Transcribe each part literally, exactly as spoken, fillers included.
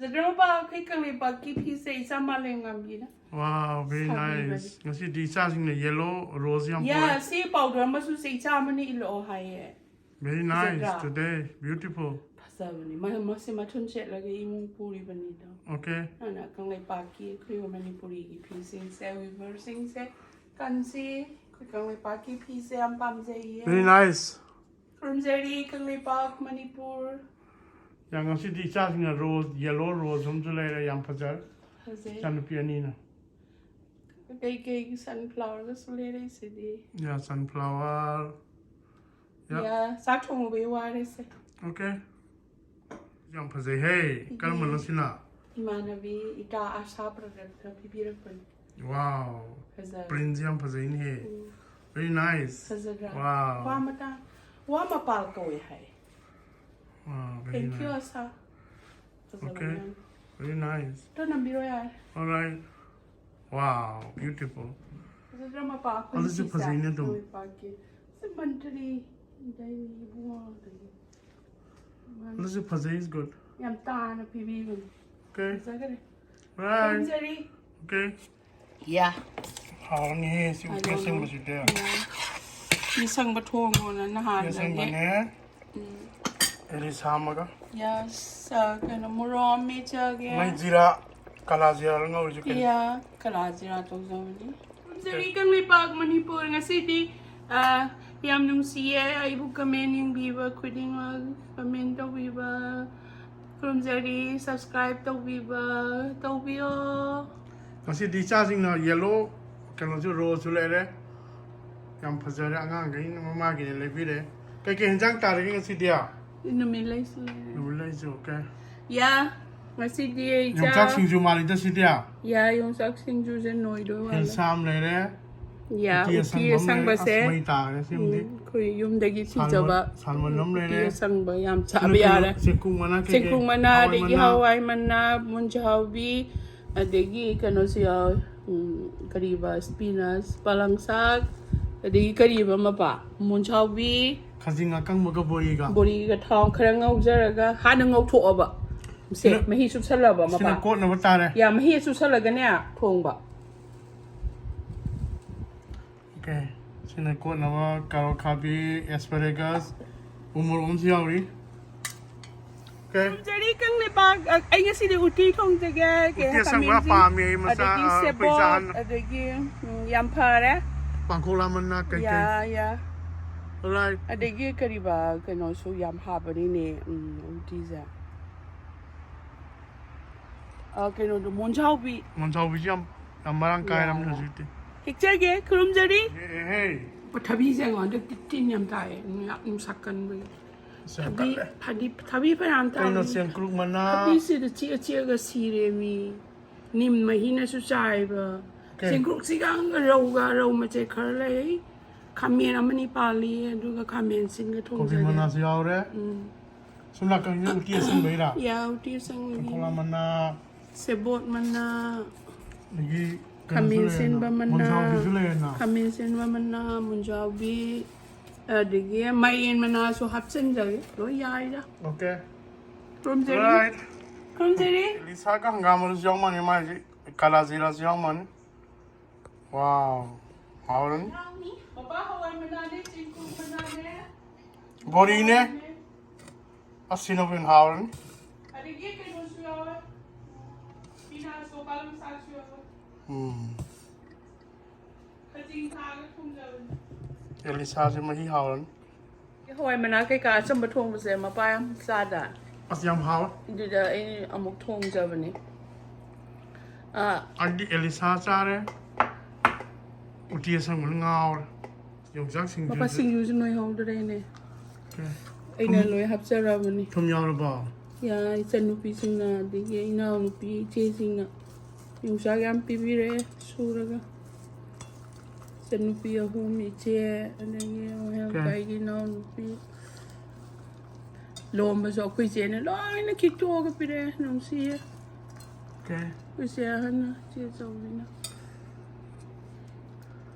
ꯐꯖꯗ꯭ꯔꯣ ꯃꯄꯥ? ꯑꯩꯈꯣꯏ ꯀꯪꯂꯩꯄꯥꯛꯀꯤ ꯐꯤꯁꯦ ꯏꯆꯥ ꯃꯥꯂꯦꯝꯉꯥꯝꯕꯤꯅ Wow, very ꯁꯥꯕꯤꯕꯅꯤ꯫ Nice. ꯉꯁꯤꯗꯤ ꯏꯆꯥꯁꯤꯡꯅ yellow rose ꯌꯥꯝ ꯌꯥ ꯄꯨꯔꯛꯑꯦ. ꯁꯤ ꯄꯥꯎꯗꯔ ꯑꯃꯁꯨ ꯁꯤ ꯏꯆꯥ ꯑꯃꯅ ꯏꯜꯂꯛꯑꯣ ꯍꯥꯏꯌꯦ꯫ Very nice ꯐꯖꯗ꯭ꯔꯥ? Today. Beautiful. ꯐꯖꯕꯅꯤ꯫ ꯃ- ꯃꯁꯤ ꯃꯊꯨꯟ ꯁꯦꯠꯂꯒ ꯏꯃꯨꯡ ꯄꯨꯔꯤꯕꯅꯤꯗꯣ꯫ Okay. ꯑꯗꯨꯅ ꯀꯪꯂꯩꯄꯥꯛꯀꯤ ꯑꯩꯈꯣꯏ ꯃꯅꯤꯄꯨꯔꯤꯒꯤ ꯐꯤꯁꯤꯡꯁꯦ, ꯋꯤꯚꯔꯁꯤꯡꯁꯦ, ꯀꯟꯁꯤ ꯑꯩꯈꯣꯏ ꯀꯪꯂꯩꯄꯥꯛꯀꯤ ꯐꯤꯁꯦ ꯌꯥꯝ ꯄꯥꯝꯖꯩꯌꯦ꯫ Very nice. ꯈꯨꯔꯨꯝꯖꯔꯤ ꯀꯪꯂꯩꯄꯥꯛ ꯃꯅꯤꯄꯨꯔ꯫ ꯌꯥ, ꯉꯁꯤꯗꯤ ꯏꯆꯥꯁꯤꯡꯅ rose, yellow rose ꯑꯃꯁꯨ ꯂꯩꯔꯦ, ꯌꯥꯝ ꯐꯖꯔꯦ꯫ ꯐꯖꯩ꯫ ꯏꯆꯥꯅꯨꯄꯤ ꯑꯅꯤꯅ. ꯀꯩꯀꯩ ꯁꯟꯐ꯭ꯂꯥꯋꯔꯒꯁꯨ ꯂꯩꯔꯛꯏꯁꯤꯗꯤ꯫ ꯌꯥ, sunflower. ꯌꯥ. ꯌꯥ, ꯆꯥꯛ ꯊꯣꯡꯉꯨꯕꯩ ꯋꯥꯔꯦꯁꯦ꯫ Okay. ꯌꯥꯝ ꯐꯖꯩꯍꯦ. ꯀꯔꯝꯕꯅꯣ ꯁꯤꯅ? ꯏꯃꯥꯟꯅꯕꯤ ꯏꯇꯥ ꯑꯁꯥ ꯄ꯭ꯔꯗꯛꯇ ꯄꯤꯕꯤꯔꯛꯄꯅꯤ꯫ Wow. ꯐꯖꯕ꯫ Printꯁꯦ ꯌꯥꯝ ꯐꯖꯩꯅꯦꯍꯦ. ꯎꯝ, Very nice. ꯐꯖꯗ꯭ꯔꯥ? Wow. ꯋꯥ ꯃꯇꯥꯡ, ꯋꯥ ꯃꯄꯥꯜ ꯀꯧꯋꯦ ꯍꯥꯏ꯫ Wow, very Thank you nice. ꯑꯁꯥ꯫ ꯐꯖꯕ Okay. ꯃꯌꯥꯝ꯫ Very nice. ꯇꯣ ꯅꯝꯕꯤꯔꯣ ꯌꯥꯔꯦ꯫ Alright. Wow, beautiful. ꯐꯖꯗ꯭ꯔꯥ ꯃꯄꯥ? ꯑꯩꯈꯣꯏ ꯑꯗꯨꯁꯨ ꯁꯤꯁꯦ ꯐꯖꯩꯅꯦ ꯑꯗꯨꯝ꯫ ꯃꯣꯏ ꯄꯥꯛꯀꯤ꯫ ꯁꯤ ꯃꯟꯇ꯭ꯔꯤ, ꯑꯗꯩ ꯏꯕꯨꯡꯉꯣ, ꯑꯗꯒꯤ ꯑꯗꯨꯁꯨ ꯐꯖꯩ, is good. ꯌꯥꯝ ꯇꯥꯅ ꯄꯤꯕꯤꯕꯅꯤ꯫ Okay. ꯐꯖꯈ꯭ꯔꯦ꯫ Right. ꯈꯨꯔꯨꯝꯖꯔꯤ꯫ Okay. ꯌꯥ꯫ ꯍꯥꯎꯅꯤꯍꯦ ꯁꯤ ꯎꯇꯤ ꯑꯁꯪꯕꯁꯤꯗꯤ꯫ ꯃꯤ ꯁꯪꯕ ꯊꯣꯡꯉꯣꯅ ꯎꯇꯤ ꯅꯍꯥꯟꯗꯒꯤ꯫ ꯑꯁꯪꯕꯅꯦ꯫ ꯎꯝ꯫ ꯏꯂꯤꯁ ꯍꯥꯝꯃꯒ꯫ ꯌꯥꯁ, ꯑ, ꯀꯩꯅꯣ, ꯃꯣꯔꯣꯛ ꯑꯃ ꯃꯦꯠꯆꯒꯦ꯫ ꯃꯩ ꯖꯤꯔꯥ, ꯀꯂꯥ ꯖꯤꯔꯥ ꯉꯧꯔꯤꯁꯦ ꯀꯩꯅꯣ? ꯌꯥ, ꯀꯂꯥ ꯖꯤꯔꯥ ꯇꯧꯖꯕꯅꯤ꯫ ꯈꯨꯔꯨꯝꯖꯔꯤ ꯀꯪꯂꯩꯄꯥꯛ ꯃꯅꯤꯄꯨꯔ꯫ ꯉꯁꯤꯗꯤ, ꯑ, ꯌꯥꯝ ꯅꯨꯡꯁꯤꯌꯦ꯫ ꯑꯩꯕꯨ comment ꯌꯦꯡꯕꯤꯕ ꯈꯨꯗꯤꯡꯃꯛ, comment ꯇꯧꯕꯤꯕ, ꯈꯨꯔꯨꯝꯖꯔꯤ꯫ Subscribe ꯇꯧꯕꯤꯕ, ꯇꯧꯕꯤꯌꯣ꯫ ꯉꯁꯤꯗꯤ ꯏꯆꯥꯁꯤꯡꯅ yellow ꯀꯩꯅꯣꯁꯨ, roseꯁꯨ ꯂꯩꯔꯦ꯫ ꯌꯥꯝ ꯐꯖꯔꯦ, ꯑꯉꯥꯡꯈꯩꯅ ꯃꯃꯥꯒꯤꯅ ꯂꯩꯕꯤꯔꯦ꯫ ꯀꯩꯀꯩ ꯍꯦꯟꯖꯥꯡ ꯇꯥꯔꯒꯦ ꯉꯁꯤꯗꯤ? ꯅꯨꯃꯤꯠ ꯂꯩꯁꯨ ꯂꯩꯔꯦ꯫ ꯅꯨꯃꯤꯠ ꯂꯩꯁꯨ, okay. ꯌꯥ, ꯉꯁꯤꯗꯤ ꯏꯆꯥ ꯌꯣꯡꯆꯥꯛ ꯁꯤꯡꯖꯨ ꯃꯥꯜꯂꯤꯗ ꯁꯤꯗꯤ꯫ ꯌꯥ, ꯌꯣꯡꯆꯥꯛ ꯁꯤꯡꯖꯨꯁꯦ ꯅꯣꯏꯗꯣꯏ ꯃꯥꯜꯂꯦ꯫ ꯍꯦꯟꯁꯥꯝ ꯂꯩꯔꯦ꯫ ꯌꯥ, ꯎꯇꯤ ꯎꯇꯤ ꯑꯁꯪꯕ ꯑꯃ ꯂꯩꯔꯦ꯫ ꯑꯁꯪꯕꯁꯦ꯫ ꯑꯁ, ꯃꯩ ꯇꯥꯔꯦ ꯁꯤꯃꯗꯤ꯫ ꯎꯝ, ꯑꯩꯈꯣꯏ ꯌꯨꯝꯗꯒꯤ ꯁꯥꯜꯃꯟ-, ꯊꯤꯖꯕ ꯁꯥꯜꯃꯟ ꯑꯃ ꯎꯇꯤ ꯂꯩꯔꯦ꯫ ꯑꯁꯪꯕ ꯌꯥꯝ ꯁꯤꯅ ꯆꯥꯕ ꯀꯩꯅꯣ? ꯌꯥꯔꯦ꯫ ꯆꯦꯡꯀꯨꯞ ꯃꯅꯥ ꯀꯩꯀꯩ? ꯆꯦꯡꯀꯨꯞ ꯃꯅꯥ, ꯍꯋꯥꯏ ꯑꯗꯒꯤ ꯃꯅꯥ꯫ ꯍꯋꯥꯏ ꯃꯅꯥ, ꯃꯨꯟꯖꯥꯎꯕꯤ, ꯑꯗꯒꯤ ꯀꯩꯅꯣꯁꯨ ꯌꯥꯎꯋꯦ꯫ ꯎꯝ, ꯀꯔꯤꯕ, spinach, ꯄꯥꯂꯪ ꯁꯥꯛ, ꯑꯗꯒꯤ ꯀꯔꯤꯕ ꯃꯄꯥ? ꯃꯨꯟꯖꯥꯎꯕꯤ꯫ ꯈꯥꯖꯤꯡ ꯑꯀꯪꯕꯒ ꯕꯣꯔꯤꯒ꯫ ꯕꯣꯔꯤꯒ ꯊꯥꯎ ꯈꯔ ꯉꯧꯖꯔꯒ ꯍꯥꯟꯅ ꯉꯧꯊꯣꯛꯑꯕ꯫ ꯁꯦ, ꯃꯍꯤ ꯆꯨꯞꯁꯜꯂꯕ ꯁꯤꯅ ꯃꯄꯥ꯫ ꯀꯣꯠꯅꯕ ꯇꯥꯔꯦ꯫ ꯌꯥ, ꯃꯍꯤ ꯆꯨꯞꯁꯜꯂꯒꯅꯦ ꯊꯣꯡꯕ꯫ Okay, ꯁꯤꯅ ꯀꯣꯠꯅꯕ ꯀꯥꯔꯣꯠ ꯈꯥꯕꯤ, asparagus, ꯎ ꯃꯣꯔꯣꯛ ꯑꯃꯁꯨ ꯌꯥꯎꯔꯤ꯫ Okay. ꯈꯨꯔꯨꯝꯖꯔꯤ ꯀꯪꯂꯩꯄꯥꯛ꯫ ꯑ, ꯑꯩ ꯉꯁꯤꯗꯤ ꯎꯇꯤ ꯊꯣꯡꯖꯒꯦ꯫ ꯀꯩ ꯎꯇꯤ ꯑꯁꯪꯕ ꯈꯥꯃꯦꯟꯁꯤꯟ, ꯄꯥꯝꯃꯤ ꯑꯩ ꯃꯆꯥ, ꯑꯗꯒꯤ ꯑ, ꯑꯩꯈꯣꯏ ꯁꯦꯕꯣꯠ, ꯆꯥꯍꯟ-, ꯑꯗꯒꯤ, ꯎꯝ, ꯌꯥꯝ ꯐꯔꯦ꯫ ꯄꯥꯡꯈꯣꯛꯂꯥ ꯃꯅꯥ ꯀꯩꯀꯩ꯫ ꯌꯥ, ꯌꯥ꯫ Alright. ꯑꯗꯒꯤ ꯀꯔꯤꯕ ꯀꯩꯅꯣꯁꯨ ꯌꯥꯝ ꯍꯥꯞꯄꯅꯤꯅꯦ, ꯎꯝ, ꯎꯇꯤꯁꯦ꯫ ꯑ, ꯀꯩꯅꯣꯗꯣ, ꯃꯣꯟꯖꯥꯎꯕꯤ꯫ ꯃꯣꯟꯖꯥꯎꯕꯤꯁꯨ ꯌꯥꯝ, ꯌꯥꯝ ꯃꯔꯥꯡ ꯀꯥꯏꯔꯝꯅꯤ ꯌꯥ, ꯌꯥ꯫ ꯍꯧꯖꯤꯛꯇꯤ꯫ ꯍꯦꯛꯆꯒꯦ, ꯈꯨꯔꯨꯝꯖꯔꯤ꯫ ꯑꯦ, ꯑꯦ, ꯍꯦ꯫ ꯊꯕꯤꯁꯦ ꯑꯩꯉꯣꯟꯗ ꯇꯤꯟ ꯌꯥꯝ ꯇꯥꯏꯌꯦ, ꯌꯥꯝ ꯅꯨꯡꯁꯥ ꯀꯟꯕꯒꯤ꯫ ꯑꯁ, ꯌꯥꯝ ꯊꯕꯤ, ꯀꯜꯂꯦ꯫ ꯊꯕꯤ, ꯊꯕꯤ ꯐꯅꯌꯥꯝ ꯀꯩꯅꯣ, ꯊꯥꯕꯅꯤ꯫ ꯆꯦꯡꯀ꯭ꯔꯨꯛ ꯃꯅꯥ꯫ ꯊꯕꯤꯁꯤꯗ ꯆꯤꯛꯑ ꯆꯤꯛꯑꯒ ꯁꯤꯔꯦ ꯃꯤ꯫ ꯅꯤꯝ ꯃꯍꯤꯅꯁꯨ ꯆꯥꯏꯕ꯫ Okay. ꯆꯦꯡꯀ꯭ꯔꯨꯛꯁꯤꯒ ꯔꯧꯒ, ꯔꯧ ꯃꯆꯦꯠ ꯈꯔ ꯂꯩ꯫ ꯈꯥꯃꯦꯟ ꯑꯃꯅꯤ ꯄꯥꯜꯂꯤ, ꯑꯗꯨꯒ ꯈꯥꯃꯦꯟꯁꯤꯟꯒ ꯀꯣꯕꯤ ꯊꯣꯡꯖꯒꯦ꯫ ꯃꯅꯥꯁꯨ ꯌꯥꯎꯔꯦ꯫ ꯎꯝ꯫ ꯁꯣꯝ ꯅꯥꯀꯟꯒꯤ ꯎꯇꯤ ꯑꯁꯪꯕꯩꯔꯥ? ꯌꯥ, ꯎꯇꯤ ꯑꯁꯪꯕꯒꯤ꯫ ꯄꯥꯡꯈꯣꯛꯂꯥ ꯃꯅꯥ꯫ ꯁꯦꯕꯣꯠ ꯃꯅꯥ, ꯑꯗꯒꯤ ꯈꯥꯃꯦꯟ ꯀꯩꯅꯣꯁꯨ ꯁꯤꯟꯕ ꯂꯩꯔꯦꯅ, ꯃꯅꯥ, ꯃꯣꯟꯖꯥꯎꯕꯤꯁꯨ ꯂꯩꯔꯦꯅ꯫ ꯈꯥꯃꯦꯟ ꯁꯤꯟꯕ ꯃꯅꯥ, ꯃꯨꯟꯖꯥꯎꯕꯤ, ꯑꯗꯒꯤ ꯃꯥꯏꯔꯦꯟ ꯃꯅꯥꯁꯨ ꯍꯥꯞꯆꯤꯟꯖꯔꯤ꯫ ꯂꯣꯏ ꯌꯥꯏꯗ꯫ Okay. ꯈꯨꯔꯨꯝꯖꯔꯤ꯫ Right. ꯈꯨꯔꯨꯝꯖꯔꯤ꯫ ꯂꯤꯁꯥꯒ ꯍꯪꯒꯥꯝ ꯃꯔꯨꯁꯨ ꯌꯥꯎ ꯃꯥꯜꯂꯦ ꯃꯥꯏꯁꯦ꯫ ꯀꯥꯂꯥ ꯖꯤꯔꯥꯁꯨ ꯌꯥꯎ ꯃꯥꯜꯂꯦ꯫ Wow. ꯍꯥꯎꯔꯅꯤ꯫ ꯃꯄꯥ ꯍꯋꯥꯏ ꯃꯅꯥꯅꯦ, ꯆꯦꯡꯀꯨꯞ ꯃꯅꯥꯅꯦ꯫ ꯕꯣꯔꯤꯅꯦ꯫ ꯑꯁ, ꯁꯤꯅꯕꯨ ꯍꯦꯟꯅ ꯍꯥꯎꯔꯅꯤ꯫ ꯑꯗꯒꯤ ꯀꯩꯅꯣꯁꯨ ꯌꯥꯎꯋꯦ꯫ Spinach, ꯀꯣꯄꯥ ꯂꯝꯁꯥꯛꯁꯨ ꯌꯥꯎꯋꯦ꯫ ꯎꯝ꯫ ꯈꯖꯤꯡ ꯊꯥꯛꯑꯒ ꯊꯣꯡꯖꯕꯅꯤ꯫ ꯑꯦꯂꯤꯁꯥꯁꯦ ꯃꯍꯤ ꯍꯥꯎꯔꯅꯤ꯫ ꯍꯋꯥꯏ ꯃꯅꯥ ꯀꯩꯀꯥ ꯑꯆꯝꯕ ꯊꯣꯡꯕꯁꯦ ꯃꯄꯥ ꯌꯥꯝ ꯆꯥꯗ꯫ ꯑꯁ, ꯌꯥꯝ ꯍꯥꯎꯋꯦ꯫ ꯑꯗꯨꯗ ꯑꯩ ꯑꯃꯨꯛ ꯊꯣꯡꯖꯕꯅꯤ꯫ ꯑꯥ, ꯑꯩꯗꯤ ꯑꯦꯂꯤꯁꯥ ꯆꯥꯔꯦ꯫ ꯎꯇꯤ ꯑꯁꯪꯕꯅ ꯉꯥꯎꯔꯦ꯫ ꯌꯣꯡꯆꯥꯛ ꯁꯤꯡꯖꯨ꯫ ꯃꯄꯥ ꯁꯤꯡꯖꯨꯁꯨ ꯅꯣꯏꯍꯧꯗ꯭ꯔꯦꯅꯦ꯫ Okay. ꯑꯩꯅ ꯊꯨꯝ-, ꯂꯣꯏ ꯍꯥꯞꯆꯔꯕꯅꯤ꯫ ꯊꯨꯝ ꯌꯥꯎꯔꯕꯣ? ꯌꯥ, ꯏꯆꯟꯅꯨꯄꯤꯁꯤꯡꯅ, ꯑꯗꯒꯤ ꯏꯅꯥꯎꯅꯨꯄꯤ ꯏꯆꯦꯁꯤꯡꯅ ꯌꯣꯡꯆꯥꯛ ꯌꯥꯝ ꯄꯤꯕꯤꯔꯛꯑꯦ ꯁꯨꯔꯒ꯫ ꯏꯆꯟꯅꯨꯄꯤ ꯑꯍꯨꯝ, ꯏꯆꯦ, ꯑꯗꯒꯤ ꯋꯥꯍꯦꯡ Okay. ꯂꯩꯀꯥꯏꯒꯤ ꯏꯅꯥꯎꯅꯨꯄꯤ꯫ ꯂꯣꯝꯕꯁꯨ ꯑꯩꯈꯣꯏ ꯏꯆꯦꯅ ꯂꯣꯏꯅ ꯈꯤꯛꯇꯣꯛꯑꯒ ꯄꯤꯔꯛꯑꯦ, ꯅꯨꯡꯁꯤꯌꯦ꯫ Okay. ꯑꯩꯈꯣꯏ ꯏꯆꯦ ꯑꯍꯟꯅ, ꯏꯆꯦ ꯑꯆꯧꯕꯤꯅ꯫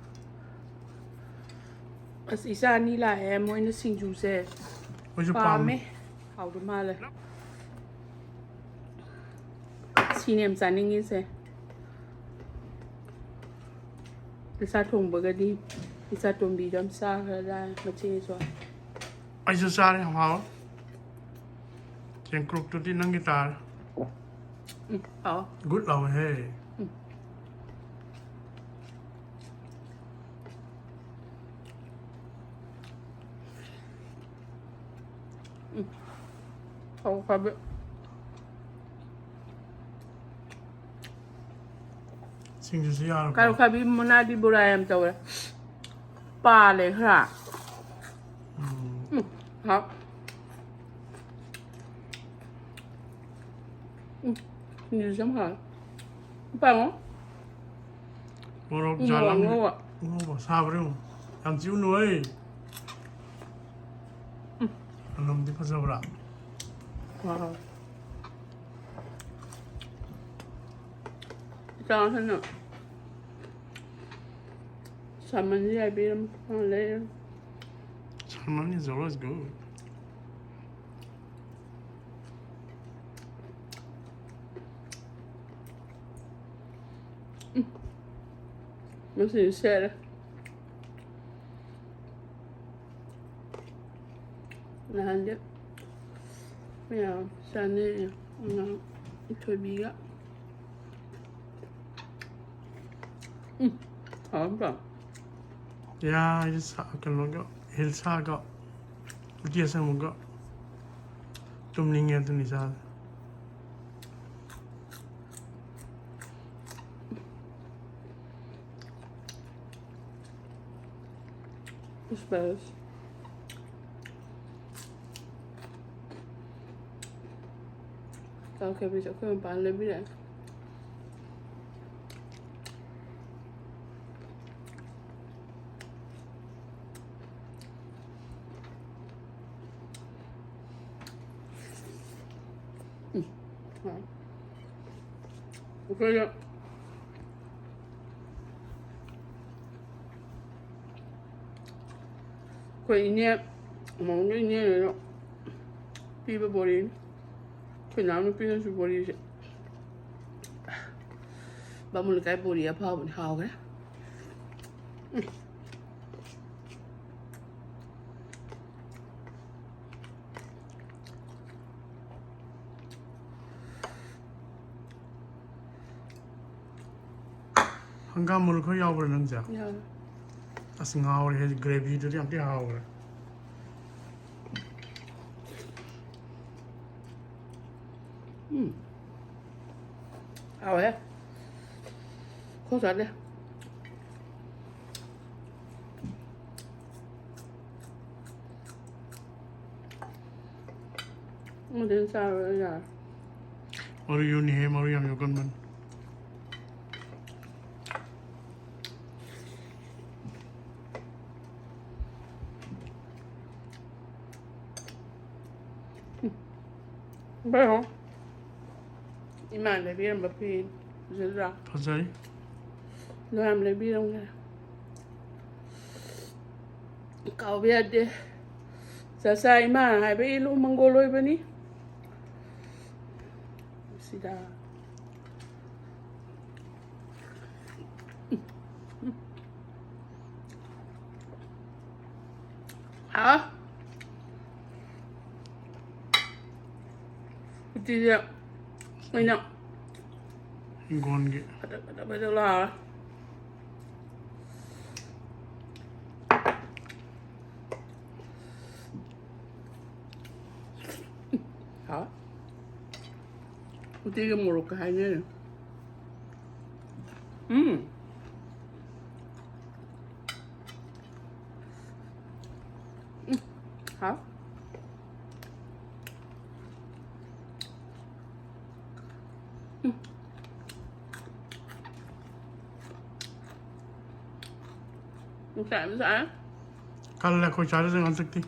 ꯑꯁ, ꯏꯆꯥ ꯑꯅꯤ ꯂꯥꯛꯑꯦ, ꯃꯣꯏꯅ ꯁꯤꯡꯖꯨꯁꯦ ꯃꯣꯏꯁꯨ ꯄꯥꯝꯃꯦ꯫ ꯄꯥꯝꯃꯦ꯫ ꯍꯥꯎꯗꯧ ꯃꯥꯜꯂꯦ꯫ ꯁꯤꯅꯦ ꯌꯥꯝ ꯆꯥꯅꯤꯡꯉꯤꯁꯦ꯫ ꯏꯆꯥ ꯊꯣꯡꯕꯒꯗꯤ ꯏꯆꯥ ꯇꯣꯝꯕꯤꯗꯣ ꯌꯥꯝ ꯆꯥꯈ꯭ꯔꯖꯥꯠꯅꯤ ꯃꯆꯦꯁꯨ꯫ ꯑꯩꯁꯨ ꯆꯥꯔꯦ, ꯌꯥꯝ ꯍꯥꯎꯋꯦ꯫ ꯆꯦꯡꯀ꯭ꯔꯨꯞꯇꯨꯗꯤ ꯅꯪꯒꯤ ꯇꯥꯔꯦ꯫ ꯎꯝ, ꯍꯥꯎ꯫ ꯒꯨꯠ ꯂꯥꯎꯋꯦꯍꯦ꯫ ꯎꯝ꯫ ꯍꯥꯎꯈ꯭ꯔꯕ꯫ ꯁꯤꯡꯖꯨꯁꯨ ꯌꯥꯔꯕꯣ? ꯀꯥꯔꯣꯠ ꯈꯥꯕꯤ ꯃꯅꯥꯗꯤ ꯕꯣꯔꯥ ꯌꯥꯝ ꯇꯧꯋꯦ꯫ ꯄꯥꯜꯂꯦ ꯈꯔ꯫ ꯎꯝ, ꯍꯥꯎ꯫ ꯎꯝ, ꯁꯤꯡꯖꯨꯁꯦ ꯌꯥꯝ ꯍꯥꯎꯋꯦ꯫ ꯄꯥꯡꯉꯣ꯫ ꯃꯣꯔꯣꯛ ꯎ ꯃꯣꯔꯣꯛ ꯖꯥꯜ ꯑꯃ, ꯑꯉꯧꯕ꯫ ꯑꯉꯧꯕ ꯁꯥꯕ꯭ꯔꯥ ꯌꯦꯡꯉꯨ꯫ ꯌꯥꯝ ꯆꯤꯛꯎꯅꯨ ꯍꯩ꯫ ꯃꯅꯝꯗꯤ ꯐꯖꯕ꯭ꯔꯥ? ꯋꯥꯎ꯫ ꯏꯆꯥꯁꯤꯅ ꯁꯥꯃꯟꯁꯤ ꯍꯥꯏꯕꯤꯔꯝ ꯂꯩꯔꯝ꯫ Salmon is always good. ꯉꯁꯤꯗꯤ ꯁꯦꯠꯂꯦ꯫ ꯅꯍꯥꯟꯗꯤ ꯃꯌꯥꯝ ꯆꯥꯅꯩ ꯑꯉꯥꯡ ꯊꯣꯏꯕꯤꯒ꯫ ꯎꯝ, ꯍꯥꯎꯔꯝꯗ꯭ꯔꯣ? ꯌꯥ, ꯑꯩꯁꯦ ꯁꯥ-, ꯀꯩꯅꯣꯒ, ꯍꯤꯜꯁꯥꯒ ꯎꯇꯤ ꯑꯁꯪꯕꯒ ꯇꯨꯝꯅꯤꯡꯉꯦ ꯑꯗꯨꯅꯤ ꯆꯥꯗꯦ꯫ ꯏꯁꯄꯦꯁ꯫ ꯀꯥꯎꯈꯤꯕꯁꯦ ꯑꯩꯈꯣꯏ ꯃꯄꯥꯟ ꯂꯩꯕꯤꯔꯛꯑꯦ꯫ ꯎꯝ꯫ ꯑꯩꯈꯣꯏꯅ ꯑꯩꯈꯣꯏ ꯏꯅꯦ, ꯃꯧꯅ ꯏꯅꯦꯅ ꯄꯤꯕ ꯕꯣꯔꯤꯅꯤ꯫ ꯑꯩꯈꯣꯏ ꯏꯅꯥꯎꯅꯨꯄꯤꯅꯁꯨ ꯕꯣꯔꯤꯁꯦ ꯕꯥꯃꯣꯟ ꯂꯩꯀꯥꯏ ꯕꯣꯔꯤ ꯑꯐꯥꯎꯕꯅꯤ, ꯍꯥꯎꯈ꯭ꯔꯦ꯫ ꯍꯪꯒꯥꯝ ꯃꯔꯨ ꯈꯔ ꯌꯥꯎꯕ꯭ꯔꯥ ꯅꯪꯁꯦ? ꯌꯥꯎꯋꯦ꯫ ꯑꯁ, ꯉꯥꯎꯔꯦ ꯍꯥꯏꯗꯤ, ꯒ꯭ꯔꯦꯚꯤꯗꯨꯗꯤ ꯌꯥꯝ ꯊꯤ ꯍꯥꯎꯈ꯭ꯔꯦ꯫ ꯎꯝ꯫ ꯍꯥꯎꯋꯦ꯫ ꯈꯣꯡ ꯆꯥꯗꯦ꯫ ꯑꯃꯗꯨꯅ ꯆꯥꯔꯣ ꯌꯥꯔꯦ꯫ ꯃꯔꯨ ꯌꯨꯅꯤꯍꯦ, ꯃꯔꯨ ꯌꯥꯝ ꯌꯣꯛꯀꯟꯕꯅꯤ꯫ ꯕꯦꯔꯣ꯫ ꯏꯃꯥꯅ ꯂꯩꯕꯤꯔꯝꯕ ꯐꯤ ꯐꯖꯗ꯭ꯔꯥ? ꯐꯖꯩ꯫ ꯂꯣ ꯌꯥꯝ ꯂꯩꯕꯤꯔꯝꯈ꯭ꯔꯦ꯫ ꯀꯥꯎꯕ ꯌꯥꯗꯦ꯫ ꯆꯥꯆꯥ ꯏꯃꯥꯅ ꯍꯥꯏꯕ ꯏꯜꯂꯨ ꯃꯪꯒꯣꯜ ꯑꯣꯏꯕꯅꯤ꯫ ꯁꯤꯗ꯫ ꯍꯥꯎ꯫ ꯎꯇꯤꯁꯦ ꯑꯩꯅ ꯍꯤꯡꯒꯣꯜꯒꯤ꯫ ꯐꯗꯛ ꯐꯗꯛ ꯐꯗꯛ ꯂꯥꯎꯔꯦ꯫ ꯍꯥꯎ꯫ ꯎꯇꯤꯒ ꯃꯣꯔꯣꯛꯀ ꯍꯥꯏꯅꯔꯦ꯫ ꯎꯝ꯫ ꯎꯝ꯫ ꯍꯥꯎ꯫ ꯎꯝ꯫ ꯅꯨꯡꯁꯥ ꯌꯥꯝ ꯁꯥꯏ꯫ ꯀꯜꯂꯦ ꯑꯩꯈꯣꯏ ꯁ꯭ꯋꯥꯏꯗꯁꯨ ꯍꯟꯗꯛꯇꯤ꯫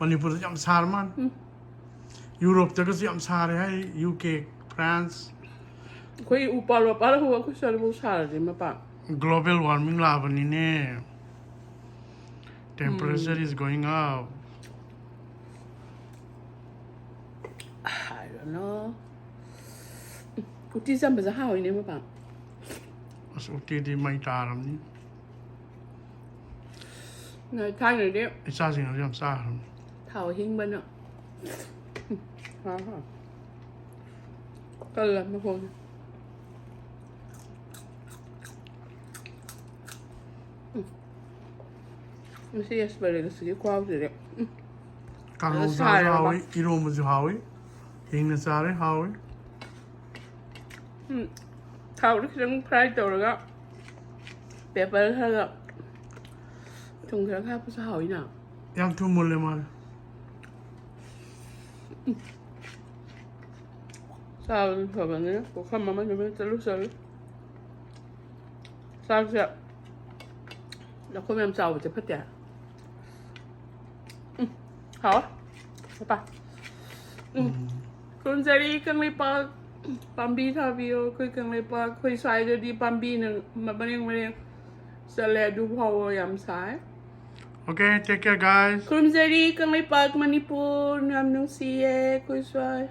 ꯃꯅꯤꯄꯨꯔꯗ ꯌꯥꯝ ꯁꯥꯔ ꯃꯥꯜꯂꯦ꯫ ꯎꯝ꯫ ꯌꯨꯔꯣꯞꯇꯒꯁꯨ ꯌꯥꯝ ꯁꯥꯔꯦ ꯍꯥꯏ, ꯌꯨ ꯀꯦ, ꯐ꯭ꯔꯥꯟꯁ꯫ ꯑꯩꯈꯣꯏ ꯎ ꯄꯥꯜ ꯋꯥ ꯄꯥꯜ ꯍꯧꯕ ꯑꯩꯈꯣꯏ ꯁ꯭ꯋꯥꯏꯗꯐꯥꯎ ꯁꯥꯔꯗꯤ ꯃꯄꯥꯟ꯫ Global warming ꯂꯥꯛꯑꯕꯅꯤꯅꯦ꯫ Temperature um. Is going up꯫ I don't know. ꯎꯇꯤ ꯆꯝꯕꯁꯦ ꯍꯥꯎꯋꯤꯅꯦ ꯃꯄꯥꯟ꯫ ꯑꯁ, ꯎꯇꯤꯗꯤ ꯃꯩ ꯇꯥꯔꯝꯅꯤ꯫ ꯅꯣꯏ ꯊꯥꯏꯅꯗꯤ ꯏꯆꯥꯁꯤꯡꯅꯁꯨ ꯌꯥꯝ ꯆꯥꯈ꯭ꯔꯕꯅꯤ꯫ ꯊꯥꯎ ꯍꯤꯡꯕꯅ꯫ ꯍꯥ, ꯍꯥ꯫ ꯀꯜꯂꯦ ꯃꯈꯣꯟꯁꯦ꯫ ꯎꯝ꯫ ꯉꯁꯤ ꯑꯦꯁꯄꯔꯦꯒꯁꯀꯤ ꯈꯨꯍꯥꯎꯁꯤꯗꯤ꯫ ꯎꯝ꯫ ꯀꯥꯡꯍꯧ ꯑꯗꯣ ꯆꯥꯔꯁꯨ ꯁꯥꯔꯦꯕ꯫ ꯍꯥꯎꯏ, ꯏꯔꯣꯝꯕꯁꯨ ꯍꯥꯎꯏ, ꯍꯤꯡꯅ ꯆꯥꯔꯦ ꯍꯥꯎꯏ꯫ ꯎꯝ꯫ ꯊꯥꯎꯗ ꯈꯤꯇꯪ ꯐ꯭ꯔꯥꯏ ꯇꯧꯔꯒ ꯄꯦꯄꯔ ꯈꯔꯒ ꯊꯨꯝ ꯈꯔ ꯍꯥꯞꯄꯁꯨ ꯍꯥꯎꯏꯅ꯫ ꯌꯥꯝ ꯊꯨꯝ ꯃꯨꯜꯂꯦ ꯃꯥꯜꯂꯦ꯫ ꯆꯥꯕꯗꯤ ꯐꯕꯅꯤꯅ ꯄꯨꯈꯝ ꯑꯃ ꯅꯨꯃꯤꯠꯇ ꯂꯨꯖꯔꯨ꯫ ꯆꯥꯛꯁꯦ ꯂꯧꯈꯣꯡ ꯌꯥꯝ ꯆꯥꯎꯕꯁꯦ ꯐꯠꯇꯦ꯫ ꯎꯝ, ꯍꯥꯎꯋꯦ꯫ ꯄꯥ꯫ ꯎꯝ꯫ ꯈꯨꯔꯨꯝꯖꯔꯤ ꯀꯪꯂꯩꯄꯥꯛ ꯄꯥꯝꯕꯤ ꯊꯥꯕꯤꯌꯣ꯫ ꯑꯩꯈꯣꯏ ꯀꯪꯂꯩꯄꯥꯛ ꯑꯩꯈꯣꯏ ꯁ꯭ꯋꯥꯏꯗꯗꯤ ꯄꯥꯝꯕꯤꯅ ꯃꯔꯦꯡ ꯃꯔꯦꯡ ꯆꯠꯂꯦ, ꯑꯗꯨ ꯐꯥꯎꯕ ꯌꯥꯝ ꯁꯥꯏ꯫ Okay, take care, guys. ꯈꯨꯔꯨꯝꯖꯔꯤ Kangleipak Manipur, ꯌꯥꯝ ꯅꯨꯡꯁꯤꯌꯦ ꯑꯩꯈꯣꯏ ꯁ꯭ꯋꯥꯏ꯫